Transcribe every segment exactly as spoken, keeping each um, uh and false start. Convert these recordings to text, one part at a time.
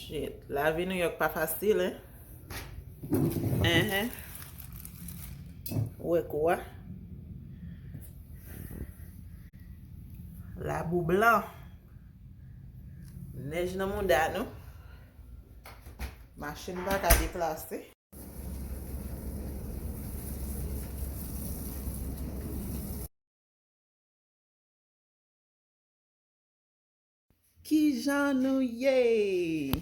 Shit, lavi New York pa fasil, hein? Enhen. Ou wè kou a? Labou blan. Nèj nan mouda nou. Machin pa ka deplase. Kijan nou ye?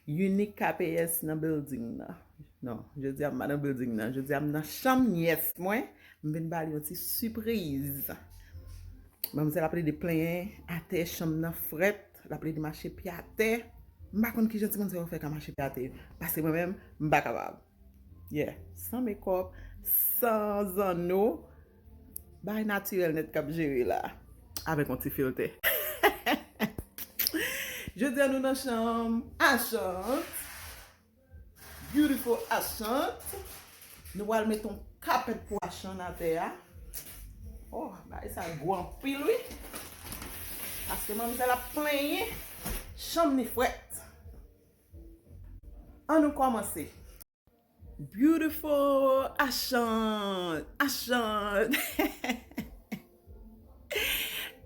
Unique K P S nan building nan. Non, jodi a m pa nan building nan. Jodi a m nan chanm nyès mwen. M vin ba li yon ti sipriz. Manmzèl ap plede plenyen atè, chanm nan frèt, l ap plede mache pye atè. M pa konn kijan timoun sa yo fè ka mache pye atè. Paske mwen menm, m pa kapab. Yeah, san mekòp, san zanno, bagay natirèl nèt k ap jere la. Avèk yon ti filtè. Jodi a nou nan chanm Ashant. Beautiful Ashant. Nou pral met yon kapèt pou Ashant atè a. Oh, bagay sa gwo anpil wi. Paske manmzèl ap plenyen chanm ni frèt. An nou kòmanse. Beautiful Ashant, Ashant.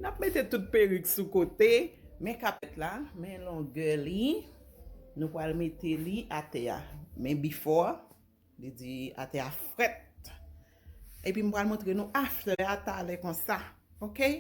N ap mete tout perik sou kote. Men kapèt la, men longè li. Nou pral mete li atè a. Men before, li di atè a frèt. Epi m pral montre nou after a talè konsa. Oke?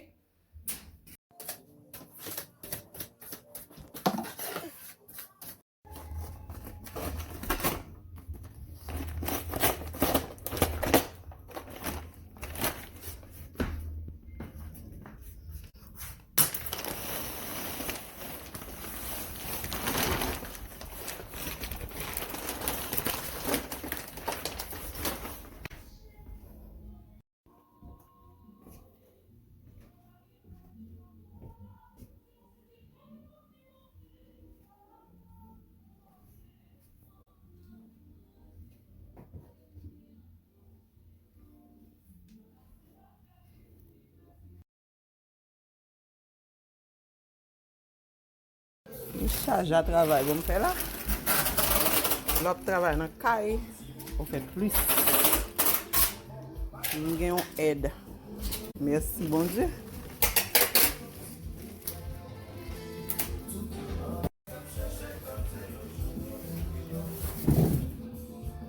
M chaje a travay pou m fè la. Lè w ap travay nan kay, ou fè plis. M gen yon èd. Mèsi Bondye.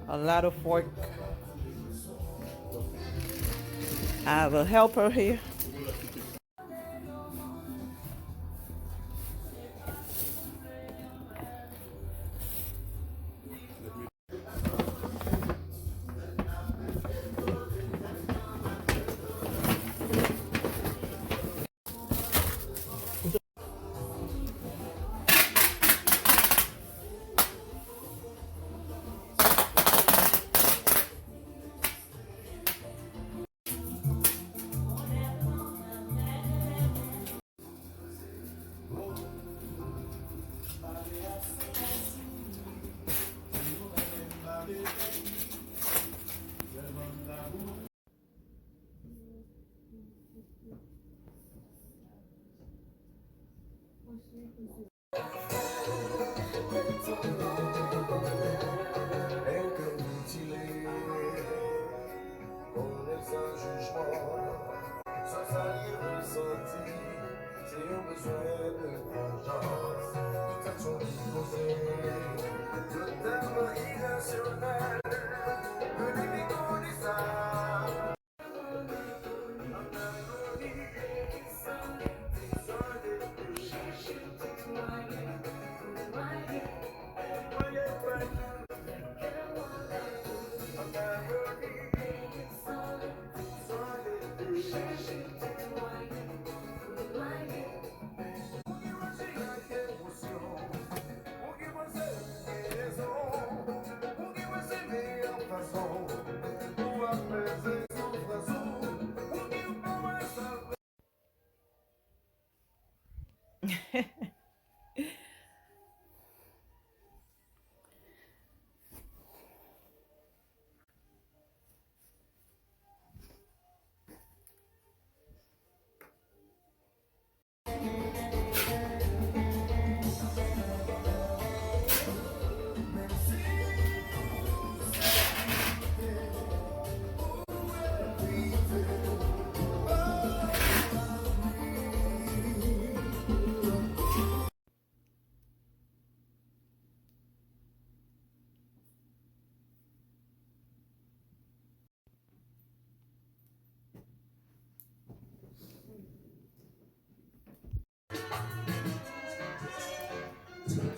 A lot of work. I have a helper here.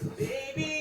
Baby,